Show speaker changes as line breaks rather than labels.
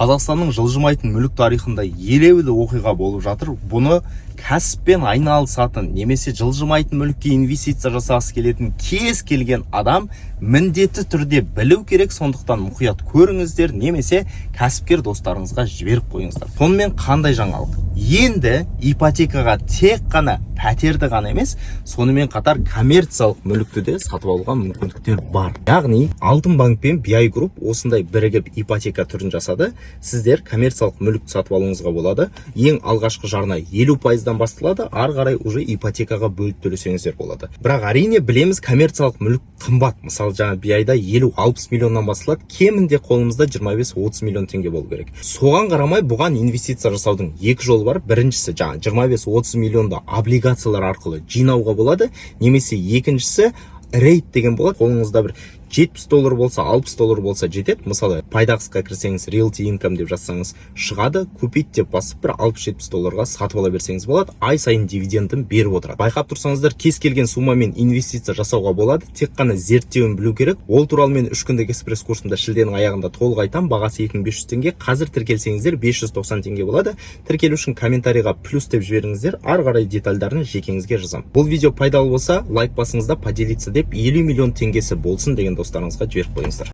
Қазақстанның жылжымайтын мүлік тарихында елеулі оқиға болып жатыр. Бұны кәсіппен айналысатын немесе жылжымайтын мүлікке инвестиция жасағысы келетін кез келген адам міндетті түрде білу керек. Сондықтан мұқият көріңіздер немесе кәсіпкер достарыңызға жіберіп қойыңыздар. Сонымен, қандай жаңалық? Енді ипотекаға тек қана пәтерді ғана емес, сонымен қатар коммерциялық мүлікті де сатып алуға мүмкіндіктер бар. Яғни Алтын Банк пен BI Group осындай бірігіп ипотека түрін жасады. Сіздер коммерциялық мүлікті сатып алуыңызға болады. Ең алғашқы жарна 50%-дан басталады, ары қарай уже ипотекаға бөліп төлесеңіздер болады. Бірақ, әрине, білеміз, коммерциялық мүлік қымбат. Мысалы, жаңа BI-да 50-60 миллионнан басталады, кемінде қолымызда 25-30 миллион теңге болу керек. Соған қарамай, бұған инвестиция жасаудың екі жолы бар. Біріншісі, жаңа 25-30 миллионды облигациялар арқылы жинауға болады немесе екіншісі REIT деген болады. Қолыңызда бір 70 доллар болса, 60 доллар болса, жетеді. Мысалы, Пайдақсқа кірсеңіз, Realty Income деп жазсаңыз, шығады. «Купить» деп басып, бір 60-70 долларға сатып ала берсеңіз болады. Ай сайын дивидендін беріп отырады. Байқап тұрсаңыздар, кез келген суммамен инвестиция жасауға болады, тек қана зерттеуін білу керек. Ол туралы мен 3 күндік экспресс курсымда шілденің аяғында толық айтамын. Бағасы 2500 теңге, қазір тіркелсеңіздер, 590 теңге болады. Тіркелу үшін комментарийға «плюс» деп жіберіңіздер, ары қарай детальдарын жекеңізге жазамын. Бұл видео пайдалы болса, лайк басыңыз да, «поделиться» деп 50 миллион теңгесі болсын деген достарыңызға жіберіп қойыңыздар.